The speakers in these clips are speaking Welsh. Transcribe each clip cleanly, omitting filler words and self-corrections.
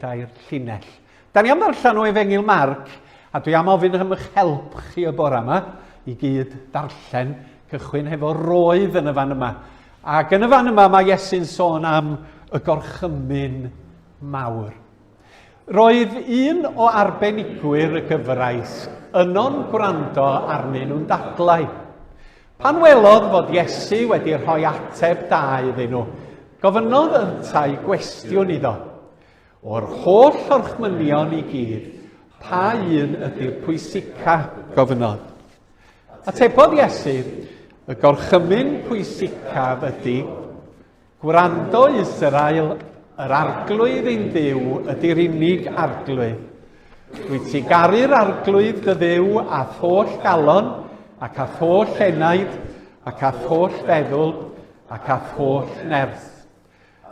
bedair llinell. Da ni am ddarllen o Efengyl Marc, a dwi am ofyn am eich help chi y bore yma i gyd darllen, cychwyn hefo roedd yn y fan yma. Ac yn y fan yma mae Iesu'n sôn am y gorchymyn mawr. Roedd un o arbenigwyr y gyfraith yno'n gwrando arnyn nhw'n dadlau. Pan welodd fod Iesu wedi rhoi ateb da iddyn nhw, gofynnodd yntau gwestiwn iddo. O'r holl orchmynion i gyd, pa un ydy'r pwysica? gofynnodd. Atebodd Iesu, y gorchymyn pwysicaf ydy, Gwrando Israel, yr arglwydd ein Duw ydy'r unig arglwydd. Rwyt ti garu'r arglwydd dy Dduw â holl galon ac â holl enaid ac â holl feddwl ac â holl nerth.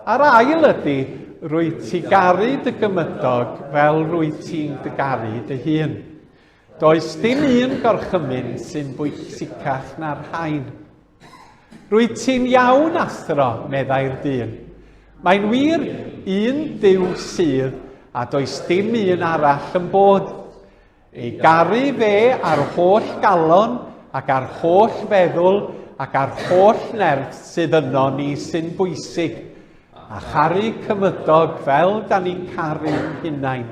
A'r ail ydy, rwyt ti garu dy gymydog fel rwyt ti'n dy garu dy hun. Does dim un gorchymyn sy'n bwysicach na'r rhain. Rwyt ti'n iawn, athro, meddai'r dyn. Mae'n wir, un Duw sydd, a does dim un arall yn bod. Ei garu fe ar holl galon ac ar holl feddwl ac ar holl nerth sydd yno ni sy'n bwysig, a charu cymydog fel da ni'n caru'n hunain.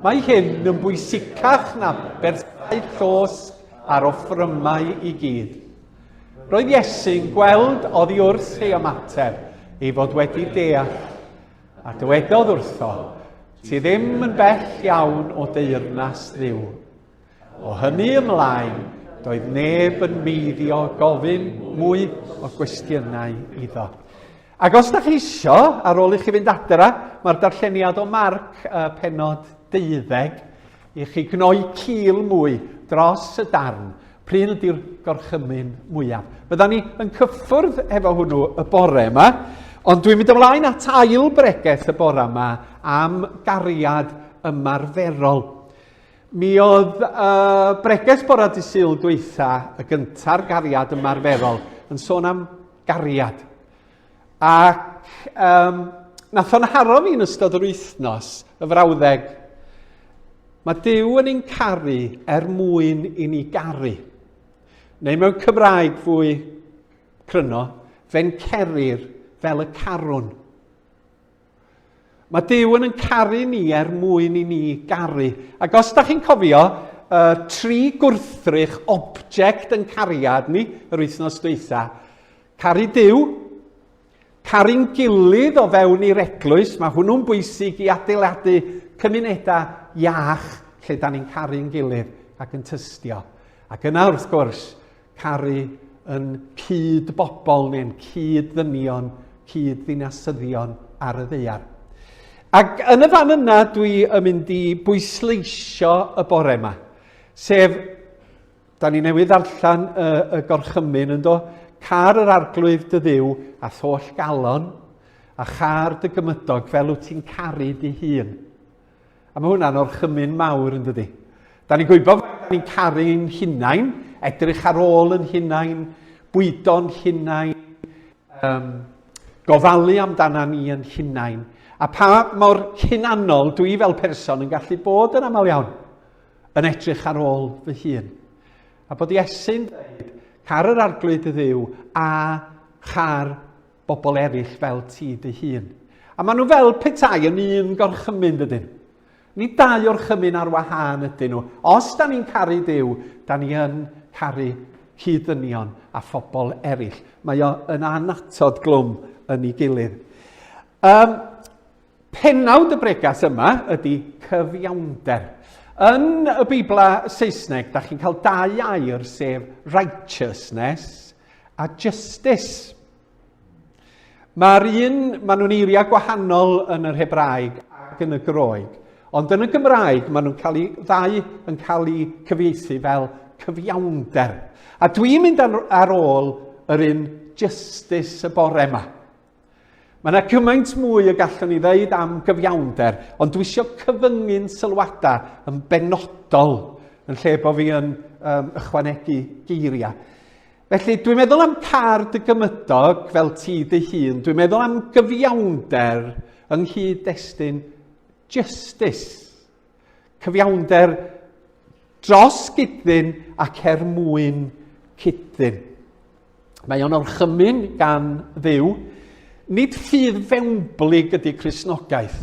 Mae hyn yn bwysicach na berthau llosg a'r offrymau i gyd. Roedd Iesu'n gweld oddi wrth ei ymateb ei fod wedi deall, a dywedodd wrtho, Ti ddim yn bell iawn o deyrnas Dduw. O hynny ymlaen, doedd neb yn meiddio gofyn mwy o gwestiynau iddo. Ac os da chi isio, ar ôl i chi fynd adra, mae'r darlleniad o Marc, uh, penod deuddeg, i chi gnoi cil mwy dros y darn. Pryn ydy'r gorchymyn mwyaf. Fydda ni yn cyffwrdd efo hwnnw y bore yma, ond dwi'n mynd ymlaen at ail bregeth y bore yma am gariad ymarferol. Mi oedd uh, bregeth bora dy Sul dwytha, y gynta'r gariad ymarferol, yn sôn am gariad. Ac um, nath o'n haro fi'n ystod yr wythnos, y frawddeg, mae Duw yn ein caru er mwyn i ni garu. Neu mewn Cymraeg fwy cryno, fe'n cerir fel y carwn. Mae Duw yn yn caru ni er mwyn i ni garu. Ac os da chi'n cofio, uh, tri gwrthrych object yn cariad ni yr wythnos dwytha. Caru Duw, caru'n gilydd o fewn i'r eglwys, mae hwnnw'n bwysig i adeiladu cymunedau iach lle da ni'n caru'n gilydd ac yn tystio. Ac yna wrth gwrs, Caru yn cyd-bobl neu'n cyd-ddynion, cyd-ddinasyddion ar y ddaear. Ac yn y fan yna dwi yn mynd i bwysleisio y bore yma, sef, da ni newydd ddarllen y, y gorchymyn yn do, car yr arglwydd dy ddiw a tholl galon, a char dy gymydog fel wyt ti'n caru dy hun. A mae hwnna'n orchymyn mawr yn dydy. Da ni'n gwybod da ni'n caru'n hunain, edrych ar ôl yn hunain, bwydo'n hunain, um, gofalu amdana ni yn hunain. A pa mor hunanol dwi fel person yn gallu bod yn aml iawn yn edrych ar ôl fy hun. A bod Iesu'n dweud, car yr arglwydd y ddiw a char bobl eraill fel ti dy hun. A maen nhw fel petai yn un gorchymyn, dydyn? Nid dau orchymyn ar wahân ydyn nhw. Os da ni'n caru Duw, da ni yn caru cyd-ddynion a phobl eraill. Mae o yn annatod glwm yn ei gilydd. Um, penawd y bregas yma ydy cyfiawnder. Yn y Beibla Saesneg, da chi'n cael dau air sef righteousness a justice. Mae'r un, maen nhw'n eiriau gwahanol yn yr Hebraeg ac yn y Groeg, ond yn y Gymraeg maen nhw'n cael eu, ddau yn cael eu cyfieithu fel cyfiawnder. A dwi'n mynd ar, ar ôl yr un justice y bore yma. Mae yna cymaint mwy y gallwn ni ddeud am gyfiawnder, ond dwi eisiau cyfyngu'n sylwadau yn benodol yn lle bod fi yn um, ychwanegu geiriau. Felly, dwi'n meddwl am car dy gymydog fel ti dy hun. Dwi'n meddwl am gyfiawnder yng nghyd-destun justice. Cyfiawnder dros gyddyn ac er mwyn cyddyn. Mae o'n orchymyn gan Dduw. Nid ffydd fewnblyg ydy Cristnogaeth.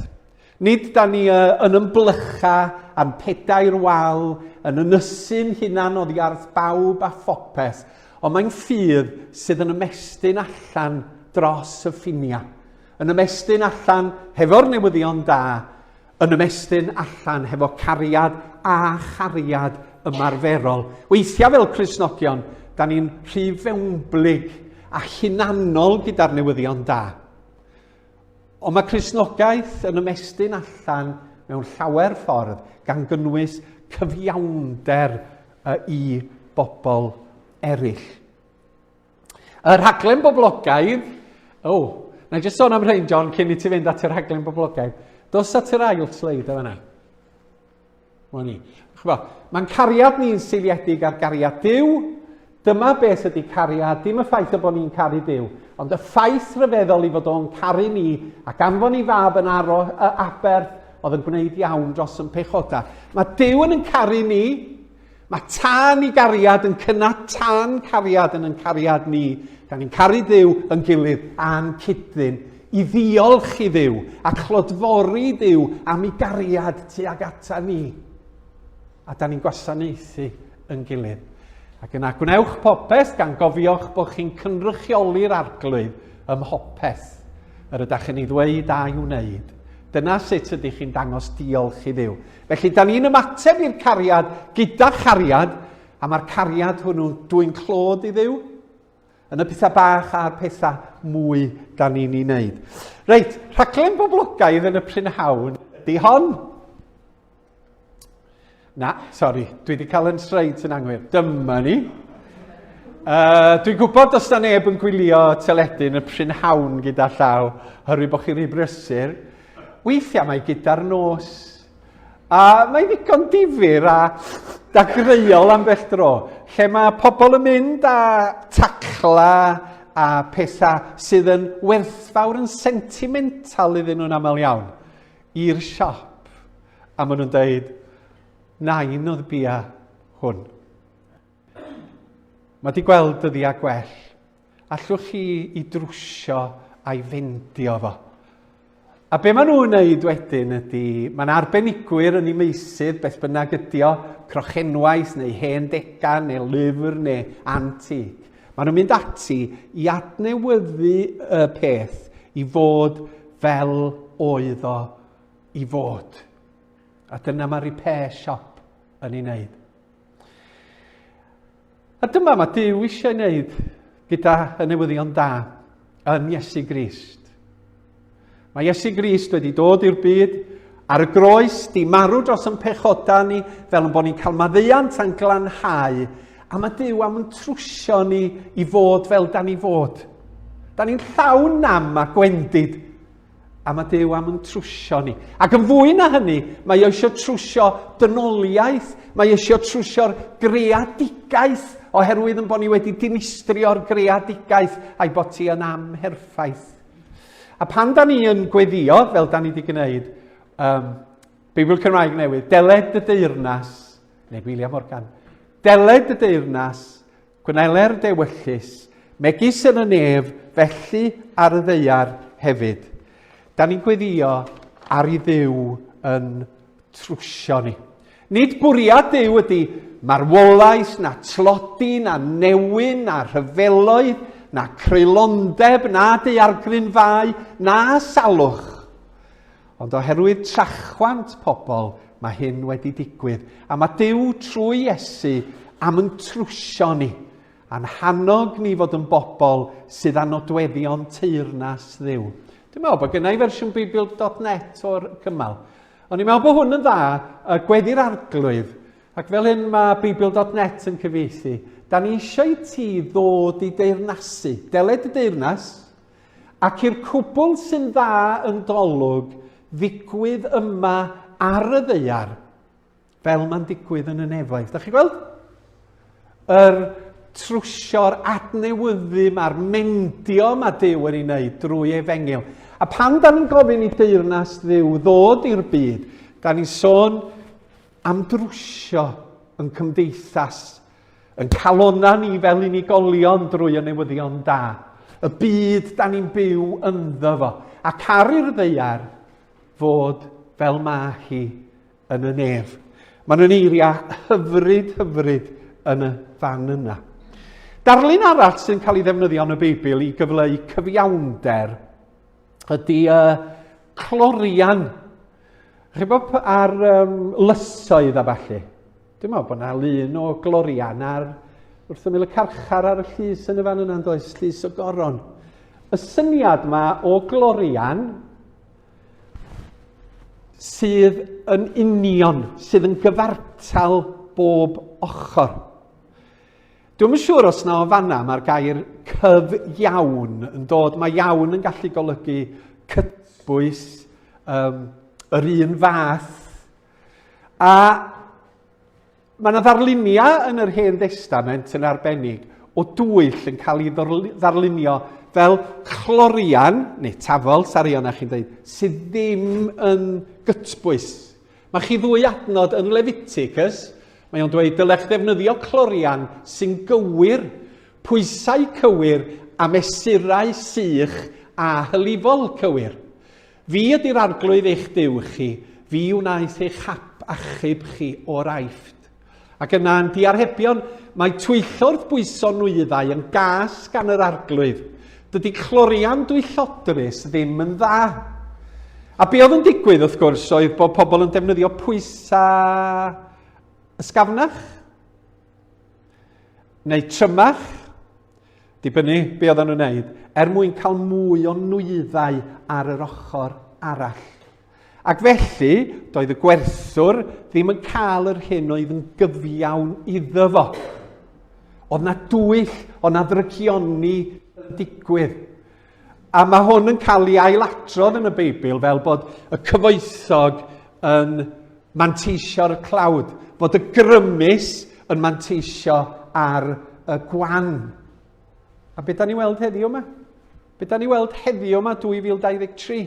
Nid da ni yn ymblycha a'n pedair wal, yn ynysu'n hunan oddi wrth bawb a phopeth, ond mae'n ffydd sydd yn ymestyn allan dros y ffiniau. Yn ymestyn allan hefo'r newyddion da, yn ymestyn allan hefo cariad a chariad ymarferol. Weithiau fel Cristnogion, da ni'n rhy fewnblyg a hunanol gyda'r newyddion da. Ond mae Cristnogaeth yn ymestyn allan mewn llawer ffordd, gan gynnwys cyfiawnder i bobl eraill. Y rhaglen boblogaidd... O, oh, na i jyst sôn am rhain, John, cyn i ti fynd at y rhaglen boblogaidd. Dos at yr ail sleid o fanna. Wel ni. Mae'n cariad ni'n seiliedig ar gariad Duw. Dyma beth ydy cariad, dim y ffaith o bod ni'n caru Duw, ond y ffaith rhyfeddol i fod o'n caru ni ac anfon i fab yn aro, y aberth oedd yn gwneud iawn dros yn pechoda. Mae Duw yn yn caru ni, Mae tân i gariad yn cynnau tân cariad yn yn cariad ni. Da ni'n caru Duw yn gilydd a'n cyd-ddyn i ddiolch i Dduw a clodfori Duw am ei gariad tuag ata ni. A da ni'n gwasanaethu yn gilydd. Ac yna gwnewch popeth gan gofio'ch bod chi'n cynrychioli'r arglwydd ym mhopeth yr ydych chi'n ei ddweud a'i wneud. Dyna sut ydych chi'n dangos diolch i Dduw. Felly, da ni'n ymateb i'r cariad gyda chariad, a mae'r cariad hwnnw'n dwy'n clod i Dduw yn y pethau bach a'r pethau mwy da ni'n ei wneud. Reit, rhaglen boblogaidd yn y prynhawn ydy hon. Na, sori, dwi wedi cael yn straight yn anghywir. Dyma ni. Dwi'n gwybod os na neb yn gwylio teledu yn y prynhawn gyda llaw, hyrwy bod chi'n rhy brysur. Weithiau mae gyda'r nos. A mae'n ddigon difyr a dagreuol ambell dro, lle mae pobl yn mynd â tacla a pethau sydd yn werthfawr yn sentimental iddyn nhw'n aml iawn i'r siop. A maen nhw'n dweud, nain oedd bia hwn. Mae di gweld dyddiau gwell. Allwch chi i drwsio a'i fendio fo? A be maen nhw'n wneud wedyn ydy, mae'n arbenigwyr yn ei meysydd, beth bynnag ydi o, crochenwaith neu hen degan neu lyfr neu antig. Maen nhw'n mynd ati i adnewyddu y peth i fod fel oedd o i fod. A dyna mae repair shop yn ei wneud. A dyma mae Duw eisiau wneud gyda y newyddion da yn Iesu Grist. Mae Iesu Grist wedi dod i'r byd ar y groes, di marw dros yn pechoda ni, fel yn bod ni'n cael maddeuant a'n glanhau, a mae Duw am yn trwsio ni i fod fel da ni fod. Da ni'n llawn nam a gwendid, A mae Duw am yn trwsio ni. Ac yn fwy na hynny, mae o eisiau trwsio dynoliaeth, mae eisiau trwsio'r greadigaeth, oherwydd yn bod ni wedi dinistrio'r greadigaeth a'i bod ti yn amherffaith. A pan da ni yn gweddio, fel da ni wedi gwneud, um, Beibl Cymraeg Newydd, deled y deyrnas, neu William Morgan, deled y deyrnas, Gwneler dewyllys, megis yn y nef, felly ar y ddaear hefyd. Da ni'n gweddio ar i Dduw yn trwsio ni. Nid bwriad Duw ydy marwolaeth, na tlodi, na newyn, na rhyfeloedd, na creulondeb, na daeargryn fau, na salwch. Ond oherwydd trachwant pobl, mae hyn wedi digwydd. A mae Duw trwy Iesu am yn trwsio ni, a'n hannog ni fod yn bobl sydd â nodweddion teyrnas Dduw. Dwi'n meddwl bod gennau fersiwn Beibl.net o'r cymal. Ond i'n meddwl bod hwn yn dda, y gweddi'r arglwydd, ac fel hyn mae Beibl.net yn cyfieithu, da ni eisiau i ti ddod i deyrnasu, deled y deyrnas, Ac i'r cwbl sy'n dda yn dolwg ddigwydd yma ar y ddaear, fel mae'n digwydd yn y nefoedd. Da chi gweld? Yr trwsio'r adnewyddu mae'r mendio mae Duw yn ei wneud drwy efengyl. A pan da ni'n gofyn i deyrnas Dduw ddod i'r byd, da ni'n sôn am drwsio yn cymdeithas, yn calona ni fel unigolion drwy y newyddion da, y byd da ni'n byw ynddo fo, ac ar i'r ddeiar fod fel mae hi yn y nef. Maen nhw'n eiriau hyfryd, hyfryd yn y fan yna. Darlun arall sy'n cael ei ddefnyddio yn y Beibl i gyfleu cyfiawnder ydy y clorian. Chi'n bod ar um, lysoedd a falle. Dwi'n meddwl bod yna lun o glorian ar wrth ymyl y carchar ar y llys yn y fan yna, does, llys o goron. Y syniad yma o glorian sydd yn union, sydd yn gyfartal bob ochr. Dwi'm yn siŵr os na o fanna mae'r gair cyf iawn yn dod. Mae iawn yn gallu golygu cytbwys, um, yr un fath. A Mae yna ddarluniau yn yr Hen Destament yn arbennig o dwyll yn cael ei ddarlunio fel clorian, neu tafol, sori o'na chi'n dweud, sydd ddim yn gytbwys. Mae chi ddwy adnod yn Leviticus, mae o'n dweud dylech ddefnyddio clorian sy'n gywir, pwysau cywir a mesurau sych a hylifol cywir. Fi ydy'r Arglwydd eich Duw chi, fi wnaeth eich hap achub chi o'r Aifft. Ac yna yn diarhebion, mae twyllo wrth bwyso nwyddau yn gas gan yr Arglwydd. Dydy clorian dwyllodrus ddim yn dda. A be oedd yn digwydd, wrth gwrs, oedd bod pobl yn defnyddio pwysau ysgafnach, neu trymach, dibynnu be oedden nhw'n wneud, er mwyn cael mwy o nwyddau ar yr ochr arall. Ac felly, doedd y gwerthwr ddim yn cael yr hyn oedd yn gyfiawn iddo fo. Oedd na dwyll, oedd na ddrygioni yn digwydd. A mae hwn yn cael ei ailadrodd yn y Beibl fel bod y cyfoethog yn manteisio ar y clawd, fod y grymus yn manteisio ar y gwan. A beth da ni weld heddiw yma? Beth da ni weld heddiw yma 2023?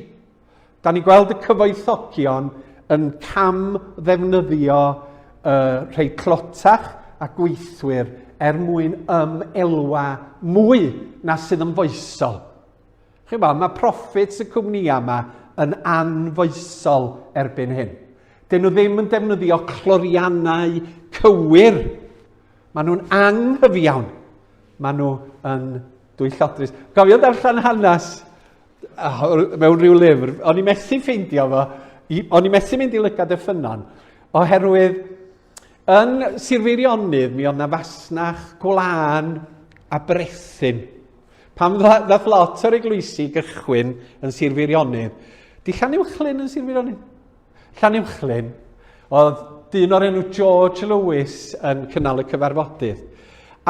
Da ni gweld y cyfoethogion yn cam ddefnyddio uh, rhai clotach a gweithwyr er mwyn ym elwa mwy na sydd yn foesol. Chi'n bod, mae profits y cwmnïau yma yn anfoesol erbyn hyn. Dyn nhw ddim yn defnyddio cloriannau cywir. Maen nhw'n anghyfiawn. Maen nhw yn dwyllodrus. Gofio darllen hanes mewn rhyw lyfr, o'n i methu ffeindio fo, o'n i methu mynd i lygad y ffynnon, oherwydd yn Sir Feirionnydd mi oedd na fasnach gwlân a brethyn. Pam ddath lot o'r eglwysi gychwyn yn Sir Feirionnydd, di Llanuwchllyn yn Sir Feirionnydd? Llanuwchllyn, oedd dyn o'r enw George Lewis yn cynnal y cyfarfodydd.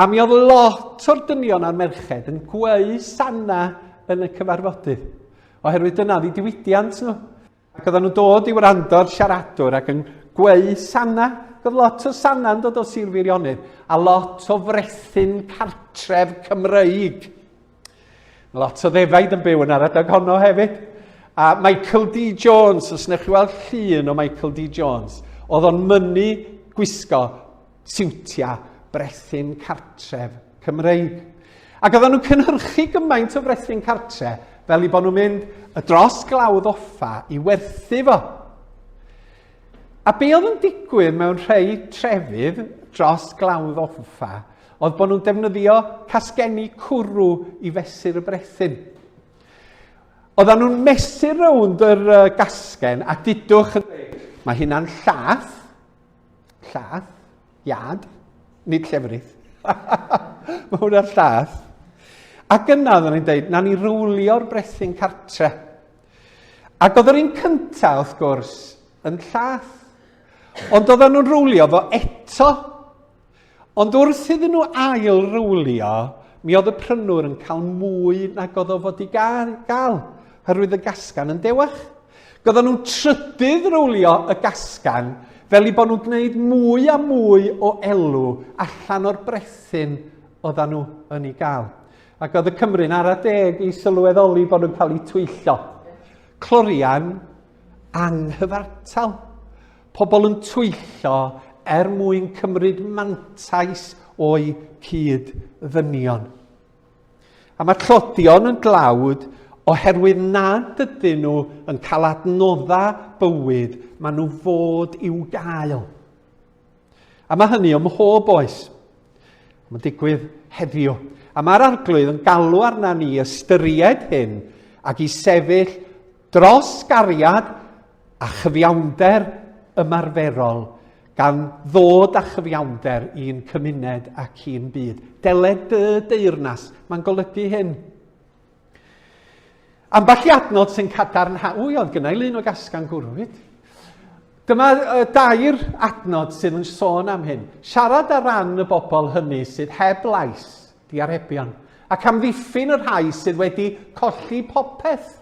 A mi oedd lot o'r dynion a'r merched yn gweu sana yn y cyfarfodydd. Oherwydd dyna oedd eu diwydiant nhw. Ac oedden nhw'n dod i wrando'r siaradwr ac yn gweu sana. Oedd lot o sana yn dod o Sir Feirionnydd a lot o frethyn cartref Cymreig. Lot o ddefaid yn byw yn ar adeg honno hefyd. A Michael D. Jones, os wnewch chi weld llun o Michael D. Jones, oedd o'n mynnu gwisgo siwtia brethyn cartref Cymreig. Ac oedden nhw'n cynhyrchu gymaint o frethyn cartre fel i bod nhw'n mynd y dros glawdd offa i werthu fo. A be oedd yn digwydd mewn rhai trefydd dros glawdd offa oedd bod nhw'n defnyddio casgenni cwrw i fesur y brethyn. Oedden nhw'n mesur rownd yr gasgen a dudwch yn dweud, mae hynna'n llath, llath, iad, nid llefrith. mae hwnna'n llath. Ac yna oedden nhw'n dweud, na ni rwlio'r brethyn cartre. Ac oedd yr un cyntaf, wrth gwrs, yn llath. Ond oedden nhw'n rwlio fo eto. Ond wrth iddyn nhw ail rwlio, mi oedd y prynwr yn cael mwy nag oedd o fod i gael, gael herwydd y gasgan yn dewach. Gydden nhw'n trydydd rowlio y gasgan fel i bod nhw'n gwneud mwy a mwy o elw allan o'r brethyn oedden nhw yn ei gael. Ac oedd y Cymru'n ara deg i sylweddoli bod nhw'n cael eu twyllo. Clorian anghyfartal. Pobl yn twyllo er mwyn cymryd mantais o'u cyd ddynion. A mae tlodion yn dlawd oherwydd nad ydyn nhw yn cael adnoddau bywyd maen nhw fod i'w gael. A mae hynny ym mhob oes. Mae'n digwydd heddiw. A mae'r arglwydd yn galw arna ni ystyried hyn ac i sefyll dros gariad a chyfiawnder ymarferol gan ddod â chyfiawnder i'n cymuned ac i'n byd. Deled dy deyrnas, mae'n golygu hyn. Ambell i adnod sy'n cadarnhau, wy, oedd gynnau lun o gasgan gwrwyd. Dyma dair adnod sydd yn sôn am hyn. Siarad ar ran y bobl hynny sydd heb lais, diarebion, ac amddiffyn y rhai sydd wedi colli popeth.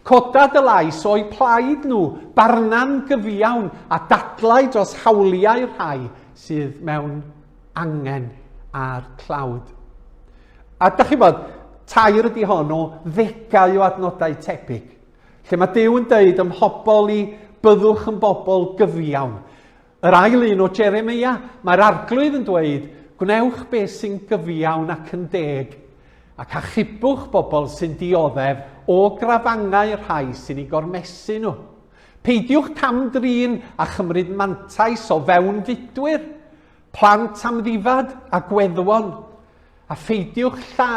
Coda dy lais o'u plaid nhw, barna'n gyfiawn a dadlau dros hawliau'r rhai sydd mewn angen a'r tlawd. A da chi bod, tair ydy hon o ddegau o adnodau tebyg, lle mae Duw yn deud ym mhobl i byddwch yn bobl gyfiawn. Yr ail un o Jeremeia, mae'r arglwydd yn dweud, gwnewch beth sy'n gyfiawn ac yn deg, ac achubwch bobl sy'n dioddef o grafangau rhai sy'n eu gormesu nhw. Peidiwch cam-drin a chymryd mantais o fewn fudwyr, plant amddifad a gweddwon, a pheidiwch lla...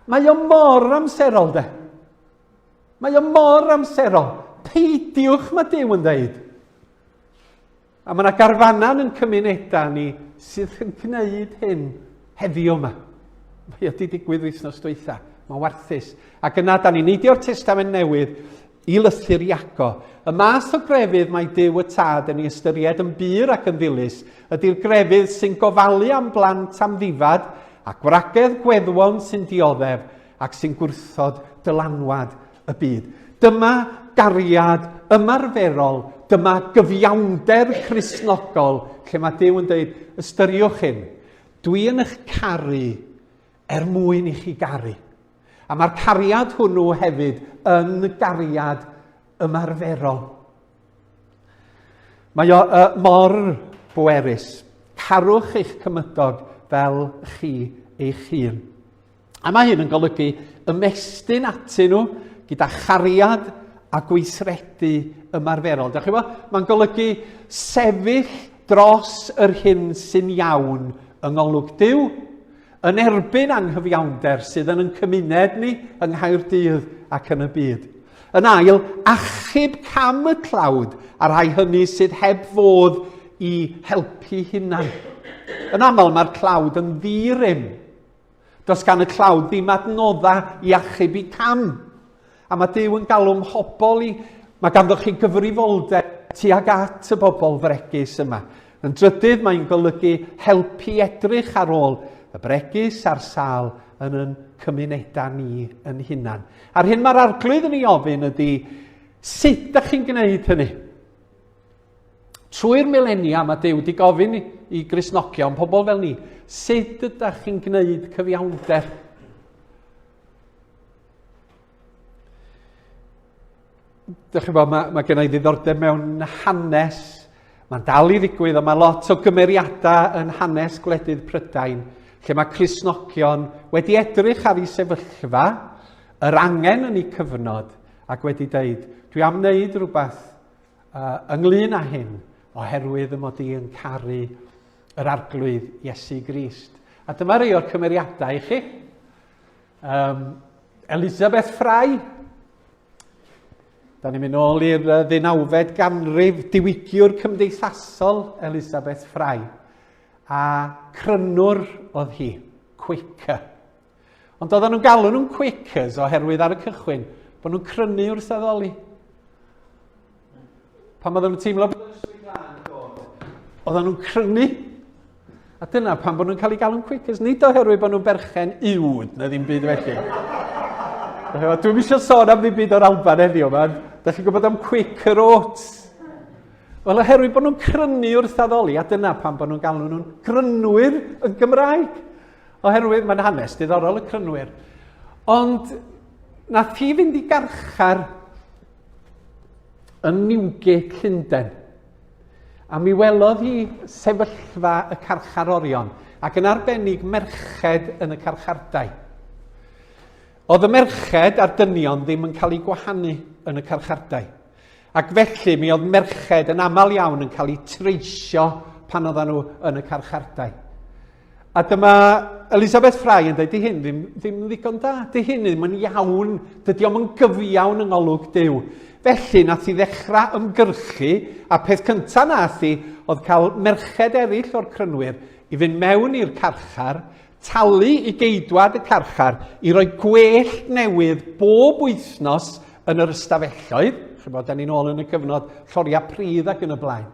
Mae o mor amserol, de. Mae o mor amserol. Peidiwch, mae Duw yn dweud. A mae yna garfanau yn cymunedau ni sydd yn gwneud hyn heddiw yma. Mae wedi digwydd wythnos dwytha. Mae'n warthus. Ac yna, da ni'n neidio'r Testament Newydd i lythyr Iaco. Y math o grefydd mae Duw y Tad yn ei ystyried yn bur ac yn ddilys ydy'r grefydd sy'n gofalu am blant amddifad a gwragedd gweddwon sy'n dioddef ac sy'n gwrthod dylanwad y byd. Dyma gariad ymarferol, dyma gyfiawnder Cristnogol, lle mae Duw yn dweud, ystyriwch hyn, dwi yn eich caru er mwyn i chi garu. A mae'r cariad hwnnw hefyd yn gariad ymarferol. Mae o uh, mor bwerus. Carwch eich cymydog fel chi eich hun. A mae hyn yn golygu ymestyn atyn nhw gyda chariad a gweithredu ymarferol. Dach chi'n gwybod? Mae'n golygu sefyll dros yr hyn sy'n iawn yng ngolwg Duw, yn erbyn anghyfiawnder sydd yn ein cymuned ni yng Nghaerdydd ac yn y byd. Yn ail, achub cam y tlawd a rhai hynny sydd heb fodd i helpu hunan. Yn aml mae'r tlawd yn ddi-rym. Does gan y tlawd ddim adnoddau i achub i cam. A mae Duw yn galw mhobl i... Mae ganddo chi gyfrifoldeb tuag at y bobl fregus yma. Yn drydydd, mae'n golygu helpu edrych ar ôl y bregus a'r sâl yn yn cymunedau ni yn hunan. A'r hyn mae'r arglwydd yn ei ofyn ydy, sut ydych chi'n gwneud hynny? Trwy'r milenia mae Duw wedi gofyn i Gristnogion, pobl fel ni, sut ydych chi'n gwneud cyfiawnder? Dych chi'n bod, mae, mae gen i ddiddordeb mewn hanes. Mae'n dal i ddigwydd, ond mae lot o gymeriadau yn hanes gwledydd Prydain, lle mae Cristnogion wedi edrych ar ei sefyllfa, yr angen yn eu cyfnod, ac wedi dweud, dwi am wneud rhywbeth uh, ynglyn â hyn, oherwydd y mod i yn caru yr arglwydd Iesu Grist. A dyma rei o'r cymeriadau i chi. Um, Elizabeth Fry. Da ni'n mynd ôl i'r ddeunawfed ganrif, diwygiwr cymdeithasol Elizabeth Fry. A crynwr oedd hi, Quaker. Ond oedden nhw'n galw nhw'n Quakers oherwydd ar y cychwyn bod nhw'n crynu wrth addoli. Pan oedden nhw'n teimlo bod yr ysbryd glân yn dod, oedden nhw'n crynu. A dyna pam bod nhw'n cael eu galw'n Quakers, nid oherwydd bod nhw'n berchen uwd na ddim byd felly. Dwi'n eisiau sôn am ddim byd o'r Alban heddiw, man. Da chi'n gwybod am Quaker Oats? Wel, oherwydd bod nhw'n crynu wrth addoli, a dyna pam bod nhw'n galw nhw'n grynwyr yn Gymraeg. Oherwydd mae'n hanes diddorol y crynwyr. Ond nath hi fynd i garchar. yn Newgate, Llundain. A mi welodd hi sefyllfa y carcharorion, ac yn arbennig merched yn y carchardai. Oedd y merched a'r dynion ddim yn cael eu gwahanu yn y carchardai. Ac felly mi oedd merched yn aml iawn yn cael eu treisio pan oedden nhw yn y carchardai. A dyma Elizabeth Fry yn dweud, di hyn ddim, ddim yn ddigon da, di hyn ddim yn iawn, dydy o'm yn gyfiawn yng ngolwg Duw. Felly, nath i ddechrau ymgyrchu, a peth cyntaf nath i oedd cael merched eraill o'r crynwyr i fynd mewn i'r carchar, talu i geidwad y carchar i roi gwellt newydd bob wythnos yn yr ystafelloedd, chybod, da ni'n ôl yn y cyfnod lloriau pridd ac yn y blaen.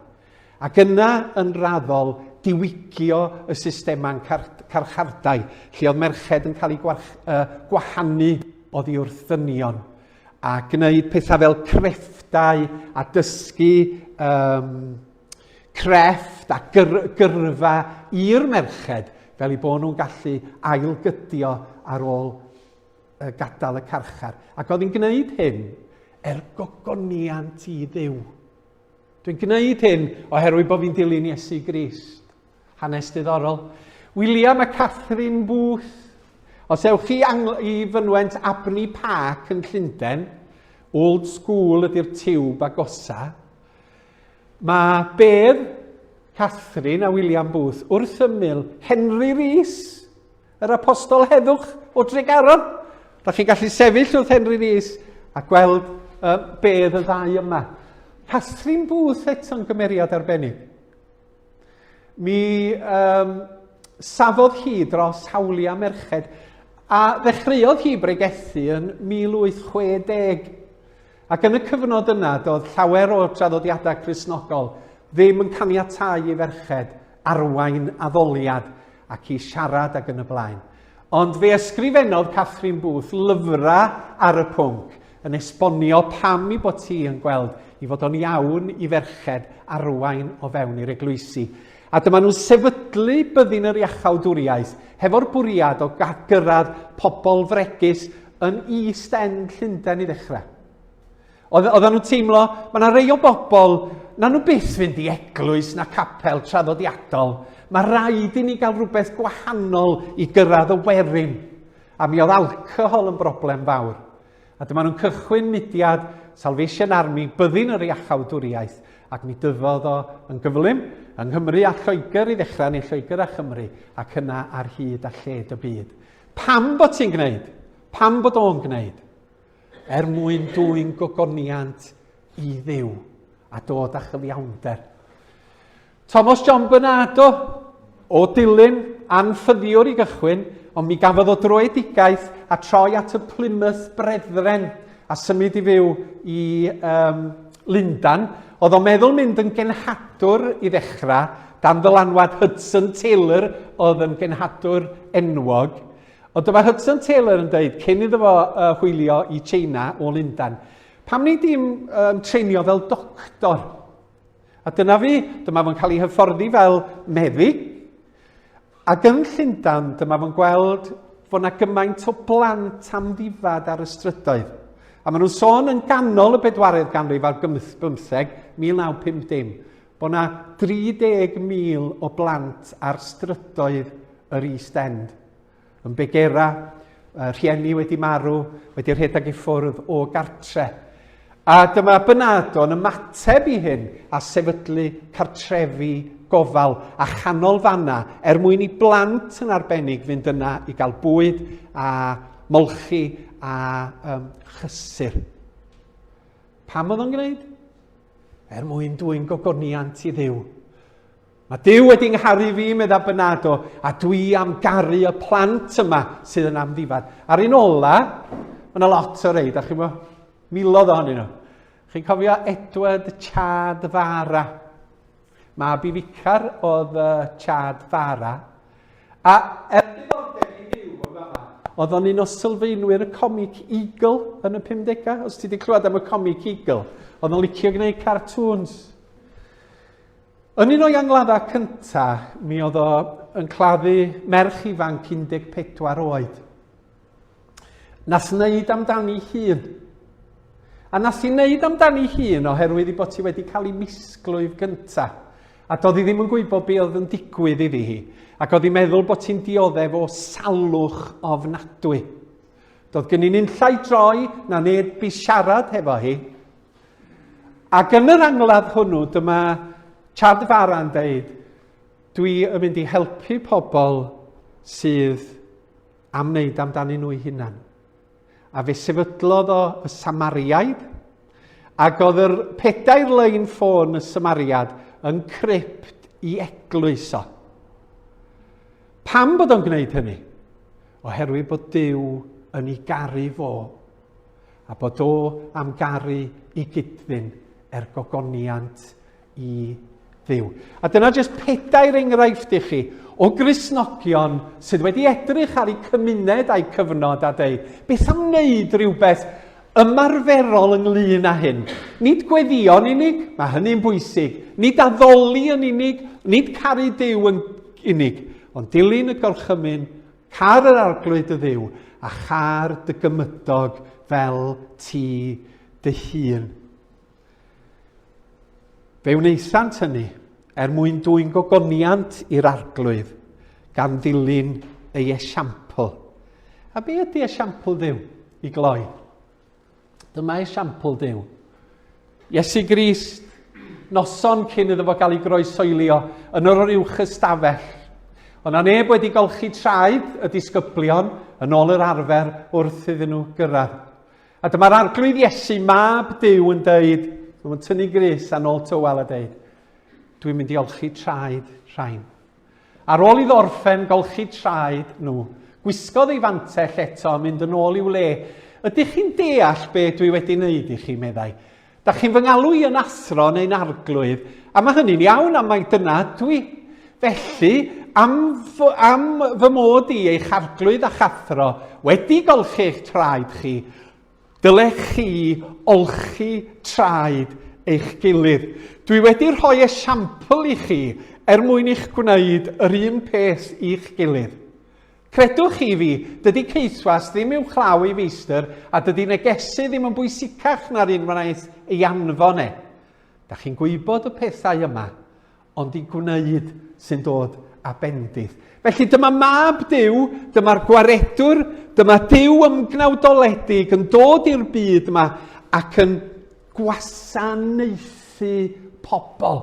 Ac yna, yn raddol, diwygio y systemau'n carchardai, lle oedd merched yn cael eu gwarch, uh, gwahanu oddi wrth ddynion, a gwneud pethau fel crefftau a dysgu um, crefft a gyr, gyrfa i'r merched fel eu bod nhw'n gallu ailgydio ar ôl gadael y carchar. Ac oedd hi'n gwneud hyn er gogoniant i Dduw. Dwi'n gwneud hyn oherwydd bod fi'n dilyn Iesu Grist. Hanes diddorol. William a Catherine Booth. Os ewch chi i fynwent Abney Park yn Llundain, old school ydy'r tiwb agosa, mae bedd Catherine a William Booth wrth ymyl Henry Rees, Yr apostol heddwch o Dregaron. Da chi'n gallu sefyll wrth Henry Rees a gweld uh, bedd y ddau yma. Catherine Booth eto'n gymeriad arbennig. Mi um, safodd hi dros hawliau merched a ddechreuodd hi bregethu yn 1860. Ac yn y cyfnod yna, doedd llawer o traddodiadau Cristnogol ddim yn caniatáu i ferched arwain addoliad ac i siarad ac yn y blaen. Ond fe ysgrifennodd Catherine Booth lyfrau ar y pwnc yn esbonio pam i bod ti yn gweld i fod o'n iawn i ferched arwain o fewn i'r eglwysi. A dyma nhw'n sefydlu byddin yr iachawdwriaeth hefo'r bwriad o gyrraedd pobl fregus yn East End Llundain i ddechrau. Oedd, oedden nhw'n teimlo, mae yna rei o bobl, na nhw byth fynd i eglwys na capel traddodiadol. Mae rhaid i ni gael rhywbeth gwahanol i gyrraedd y werin. A mi oedd alcohol yn broblem fawr. A dyma nhw'n cychwyn mudiad Salvation Army, byddin yr iachawdwriaeth, ac mi dyfodd o yn gyflym yng Nghymru a Lloegr i ddechrau, neu Lloegr a Chymru, ac yna ar hyd a lled y byd. Pam bod ti'n gwneud? Pam bod o'n gwneud? er mwyn dwyn gogoniant i Dduw a dod â chyfiawnder. Thomas John Bernardo, o Dulyn, anffyddiwr i gychwyn, ond mi gafodd o droedigaeth a troi at y Plymouth Brethren a symud i fyw i um, Lundan. Oedd o'n meddwl mynd yn genhadwr i ddechrau, dan ddylanwad Hudson Taylor oedd yn genhadwr enwog. Ond dyma Hudson Taylor yn dweud, cyn iddo fo uh, hwylio i China o Lundain, pam ni dim um, treinio fel doctor? A dyna fi, dyma fo'n cael ei hyfforddi fel meddyg. Ac yn Llundain, dyma fo'n gweld fod yna gymaint o blant amddifad ar y strydoedd. A maen nhw'n sôn yn ganol y bedwaredd ganrif ar bymtheg, 1950, bod yna 30,000 o blant ar strydoedd yr East End. Yn begera, rhieni wedi marw, wedi rhedeg i ffwrdd o gartre. A dyma Bernardo yn ymateb i hyn a sefydlu cartrefi gofal a chanolfannau er mwyn i blant yn arbennig fynd yna i gael bwyd a molchi a um, chysur. Pam oedd o'n gwneud? Er mwyn dwyn gogoniant i Dduw. Mae Duw wedi ngharu fi, medda Bernardo, a dwi am garu y plant yma sydd yn amddifad. A'r un ola, mae yna lot o rei, da chi'n mo? Milodd ohonyn nhw. Chi'n cofio Edward Chad Fara? Mab i ficar oedd uh, Chad Fara. A er diddordeb i Huw yn fama, oedd o'n un o sylfaenwyr y comic Eagle yn y 50au. Os ti wedi clywed am y comic Eagle, oedd o'n licio gwneud cartoons. Yn un o'i angladdau cynta, mi oedd o yn claddu merch ifanc 14 oed. Nath wneud amdani hun. A nath hi wneud amdani hun oherwydd i bod hi wedi cael ei misglwyf gynta. A doedd hi ddim yn gwybod be oedd yn digwydd iddi hi. Ac oedd hi'n meddwl bod hi'n dioddef o salwch ofnadwy. Doedd gen i'n unllai droi na neb i siarad hefo hi. Ac yn yr angladd hwnnw, dyma Chad Fara'n deud, dwi yn mynd i helpu pobl sydd am wneud amdanyn nhw'i hunan. A fe sefydlodd o y Samariaid, ac oedd yr pedair lein ffôn y Samariad yn crypt i eglwys o. Pam bod o'n gwneud hynny? Oherwydd bod Duw yn ei garu fo, a bod o am garu i gydfyn er gogoniant i Dduw. A dyna jyst pedair enghraifft i chi o Gristnogion sydd wedi edrych ar eu cymuned a'u cyfnod a dweud, beth am wneud rhywbeth ymarferol ynglyn â hyn? Nid gweddïo'n unig, mae hynny'n bwysig, nid addoli yn unig, nid caru Duw yn unig, ond dilyn y gorchymyn, car yr arglwydd dy Dduw a char dy gymydog fel ti dy hun. Fe wnaethant hynny er mwyn dwyn gogoniant i'r arglwydd, gan ddilyn ei esiampl. A be ydy esiampl Dduw i gloi? Dyma esiampl Duw. Iesu Grist, noson cyn iddo fo gael ei groesoelio yn yr uwch ystafell. Ond na neb wedi golchi traed y disgyblion yn ôl yr arfer wrth iddyn nhw gyrraedd. A dyma'r arglwydd Iesu, mab Duw, yn dweud, mae'n tynnu grys a nôl tywel a dweud, dwi'n mynd i olchi traed rhain. Ar ôl iddo orffen golchi traed nhw, gwisgodd ei fantell eto a mynd yn ôl i'w le. Ydych chi'n deall be dwi wedi wneud i chi, meddai. Da chi'n fy ngalw i yn athro neu'n arglwydd, a mae hynny'n iawn am mai dyna dwi. Felly, am fy, am fy mod i eich arglwydd a'ch athro wedi golchi eich traed chi, dylech chi olchi traed eich gilydd. Dwi wedi rhoi esiampl i chi er mwyn i'ch gwneud yr un peth i'ch gilydd. Credwch chi fi, dydy caethwas ddim uwchlaw ei feistr, a dydy negesu ddim yn bwysicach na'r un wnaeth ei anfon e. Da chi'n gwybod y pethau yma, ond i gwneud sy'n dod â bendith. Felly dyma mab Duw, dyma'r gwaredwr, dyma Duw ymgnawdoledig yn dod i'r byd yma ac yn gwasanaethu pobl.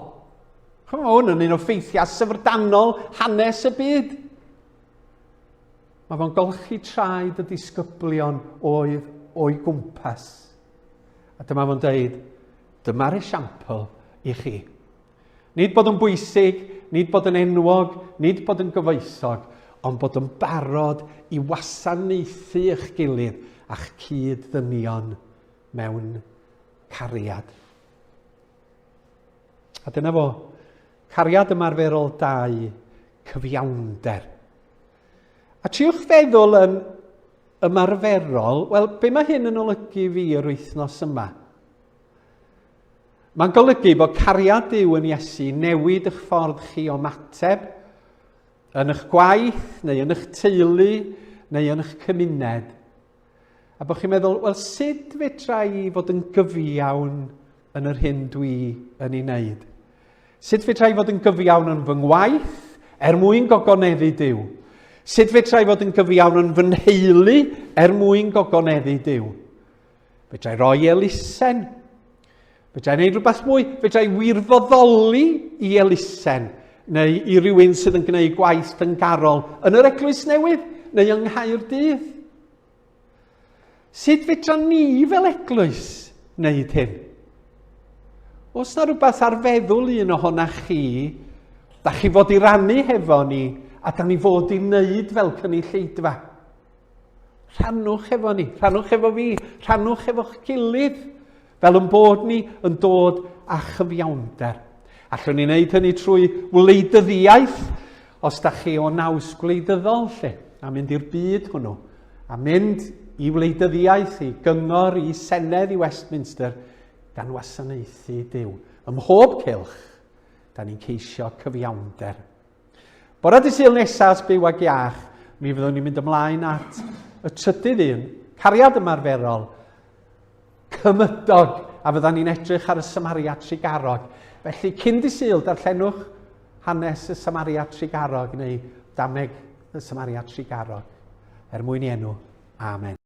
Chymod, mae hwn yn un o ffeithiau syfrdanol hanes y byd. Mae fo'n golchi traed y disgyblion oedd o'i gwmpas. A dyma fo'n dweud, dyma'r esiampl i chi. Nid bod yn bwysig, nid bod yn enwog, nid bod yn gyfoethog, ond bod yn barod i wasanaethu eich gilydd a'ch cyd-ddynion mewn cariad. A dyna fo, cariad ymarferol 2, cyfiawnder. A triwch feddwl yn ymarferol, wel, be mae hyn yn olygu fi yr wythnos yma? Mae'n golygu bod cariad Duw yn Iesu newid eich ffordd chi o mateb yn eich gwaith, neu yn eich teulu, neu yn eich cymuned. A bod chi'n meddwl, wel, sut fedra i fod yn gyfiawn yn yr hyn dwi yn ei wneud? Sut fedra i fod yn gyfiawn yn fy ngwaith er mwyn gogoneddu Duw? Sut fedra i fod yn gyfiawn yn fy nheulu er mwyn gogoneddu Duw? Fedra i roi elusen? Fedra i wneud rhywbeth mwy? Fedra i wirfoddoli i elusen neu i rywun sydd yn gwneud gwaith dyngarol yn yr eglwys newydd neu yng Nghaerdydd? Sut fedra ni fel eglwys wneud hyn? Os na rhywbeth ar feddwl un ohonach chi, da chi fod i rannu hefo ni, a da ni fod i wneud fel cynulleidfa. Rhannwch efo ni, rhannwch efo fi, rhannwch efo'ch gilydd, fel yn bod ni yn dod â chyfiawnder. Allwn ni wneud hynny trwy wleidyddiaeth, os da chi o naws gwleidyddol lle, a mynd i'r byd hwnnw, a mynd i wleidyddiaeth, i gyngor, i senedd, i Westminster, gan wasanaethu Duw. Ym mhob cylch, da ni'n ceisio cyfiawnder. Bore dy Sul nesaf, os byw ag iach, mi fyddwn ni'n mynd ymlaen at y trydydd un, cariad ymarferol, cymydog, a fyddan ni'n edrych ar y Samaria Trugarog. Felly, cyn di Sul, darllenwch hanes y Samaria Trugarog neu dameg y Samaria Trugarog. Er mwyn i enw. Amen.